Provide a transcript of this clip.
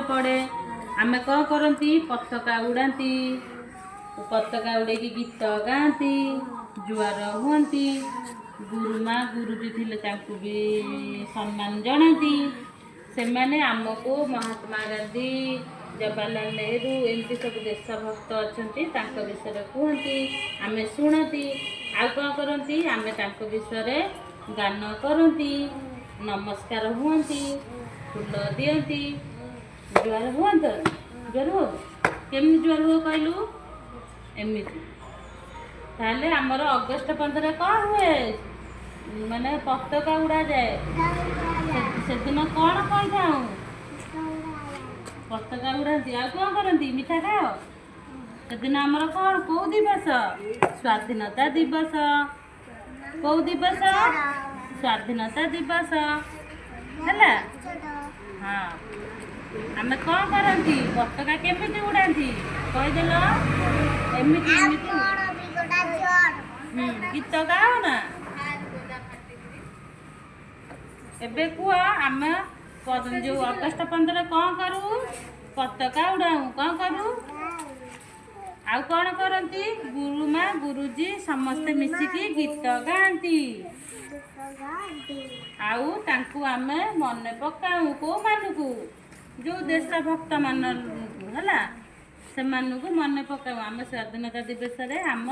ପଡ଼େ। ଆମେ କ'ଣ କରନ୍ତି? ପତାକା ଉଡ଼ାନ୍ତି, ପତାକା ଉଡ଼େଇକି ଗୀତ ଗାଆନ୍ତି, ଜୁହାର ହୁଅନ୍ତି। ଗୁରୁମା ଗୁରୁଜୀ ଥିଲେ, ତାଙ୍କୁ ବି ସମ୍ମାନ ଜଣାନ୍ତି। ସେମାନେ ଆମକୁ ମହାତ୍ମା ଗାନ୍ଧୀ, ଜବାହରଲାଲ ନେହେରୁ, ଏମିତି ସବୁ ଦେଶଭକ୍ତ ଅଛନ୍ତି, ତାଙ୍କ ବିଷୟରେ କୁହନ୍ତି, ଆମେ ଶୁଣନ୍ତି। ଆଉ କ'ଣ କରନ୍ତି? ଆମେ ତାଙ୍କ ବିଷୟରେ ଗାନ କରନ୍ତି, ନମସ୍କାର ହୁଅନ୍ତି, ଫୁଲ ଦିଅନ୍ତି, ଜୁହାର ହୁଅନ୍ତ। ଜୁହାର ହୁଅ। କେମିତି ଜୁହାର ହୁଅ କହିଲୁ? ଏମିତି। ତାହେଲେ ଆମର ଅଗଷ୍ଟ 15 କ'ଣ ହୁଏ? ମାନେ ପତାକା ଉଡ଼ାଯାଏ। ସେଦିନ କ'ଣ କହିଥାଉ? ପତାକା ଉଡ଼ାନ୍ତି। ଆଉ କ'ଣ କରନ୍ତି? ମିଠା ଖାଅ। ସେଦିନ ଆମର କ'ଣ, କୋଉ ଦିବସ? ସ୍ୱାଧୀନତା ଦିବସ। କୋଉ ଦିବସ? ସ୍ୱାଧୀନତା ଦିବସ ହେଲା। ହଁ, ଆମେ କ'ଣ କରନ୍ତି? ପତାକା କେମିତି ଉଡ଼ାନ୍ତି କହିଦେଲ। ଏମିତି ଏମିତି। ଗୀତ ଗାଅ ନା। ଏବେ କୁହ, ଆମେ ଯୋଉ ଅଗଷ୍ଟ 15 କ'ଣ କରୁ? ପତାକା ଉଡ଼ାଉ। କ'ଣ କରୁ? ଆଉ କ'ଣ କରନ୍ତି? ଗୁରୁମା ଗୁରୁଜୀ ସମସ୍ତେ ମିଶିକି ଗୀତ ଗାଆନ୍ତି। ଆଉ ତାଙ୍କୁ ଆମେ ମନେ ପକାଉ। କୋଉମାନଙ୍କୁ? ଯୋଉ ଦେଶଭକ୍ତ ମାନଙ୍କୁ ହେଲା, ସେମାନଙ୍କୁ ମନେ ପକାଉ। ଆମେ ସ୍ୱାଧୀନତା ଦିବସରେ ଆମ